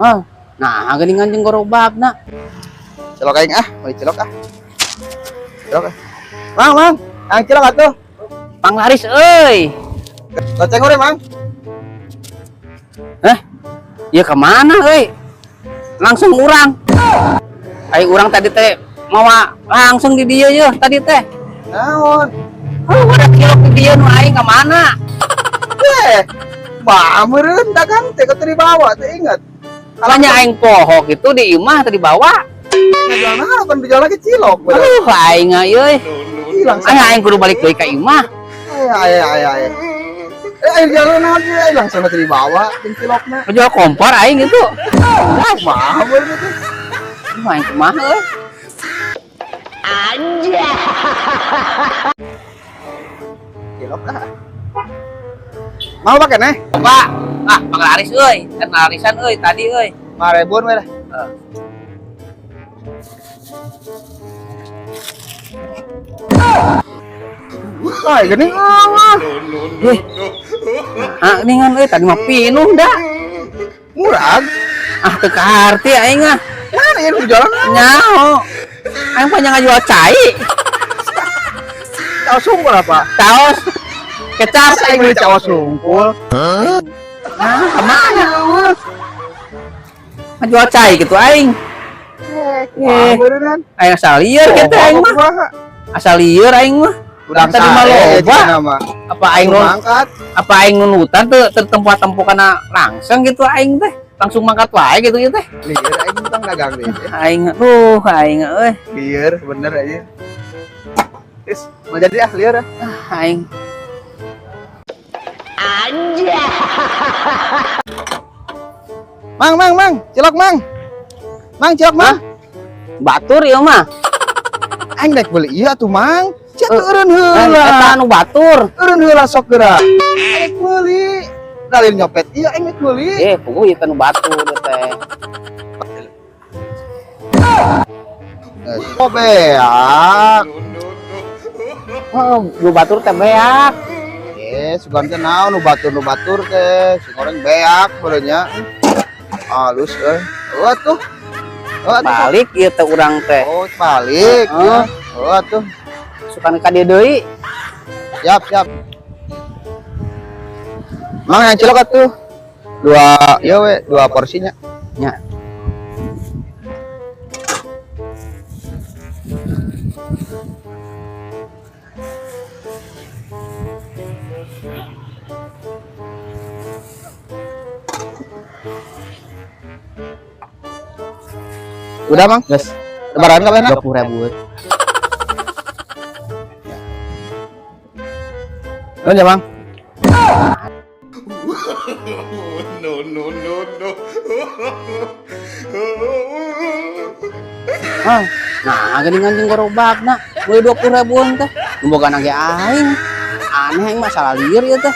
Ah, nah geuningan jeung gerobakna. Cilok aing ah, meuli cilok ah. Cilok ah. Mang, mang, ang cilok atuh. Panglaris euy. Goceng urang, Mang. Eh, ya kemana euy? Langsung urang. Ai urang tadi teh mawa langsung di dieu yeuh tadi teh. Naon? Oh, udah cilok di dieu nu aing kemana? Eh, bah, meureun dagang teh kok teu dibawa, teu inget. Makanya aing poho gitu di imah tadi bawa. Ngajual naon kan dijual lagi cilok. Bener. Aduh, aing euy. Hilang. Aing aing kudu balik deui ka imah. Ay, ay, ay, ay. Eh, aing jual naon sih, aing langsung teu dibawa jeung cilokna. Jual kompor aing gitu. Kumaha meureun itu? Aduh, aing kumaha euy. Cilok ah. Mau pakai neh? Pak, ah panglaris euy, kan larisan euy tadi euy. 5 ribuan we dah. Wah, gini ah, Eh. Ah, geuningan euy tadi mah pinuh dah. Murah. Ah, teu kaharti aing ah. Mana yang dijualan? Nyaho. Aing panjang ngajual cai. Tahu sungkul apa? Caos. Kecap. Masa aing beli caos sungkul? Nah, kemana? Ngajual cai gitu aing. Eh, beneran. Aing asal lieur gitu aing mah. Asal lieur aing mah. Udang Tadi mah loba. Apa aing nu mangkat. Apa aing nunutan teu teu tempo-tempo kana langsung gitu aing teh. Langsung mangkat wae gitu ieu teh. Lieur aing tong dagang deh. Aing aduh aing euy. Lieur bener aja. Is, mau jadi ah lieur ah. Ah, aing. Mang, mang, mang, cilok mang. Mang, cilok mang. Batur ieu mah. Aing rek beli ieu atuh mang. Cia teu eureun Eh, heula. eta anu batur. Eureun heula sok geura. Aing meuli. Dalil nyopet ieu aing rek meuli. Eh, puguh ieu teh nu batur ieu teh. Oh beak. Oh, nu batur teh beak. Eh, sugan teh naon nu batur teh, sing goreng beak beureunya. Halus euy. Oh atuh. Oh atuh. Balik ieu teh urang teh. Oh, balik. Heeh. Ya. Oh atuh. Sukan ka dieu deui. Siap, siap. Mang yang cilok atuh. Dua, iya we, dua porsinya. Nya. Udah, Mang? Geus Lebaran kabeh na? 20.000. Nuhun ya, Mang. No, no, no, no. Ah, nah geuningan jeung gerobakna. Meuli 20 ribuan teh. Nu boga ge aing. Aneh aing mah salah lieur ieu teh.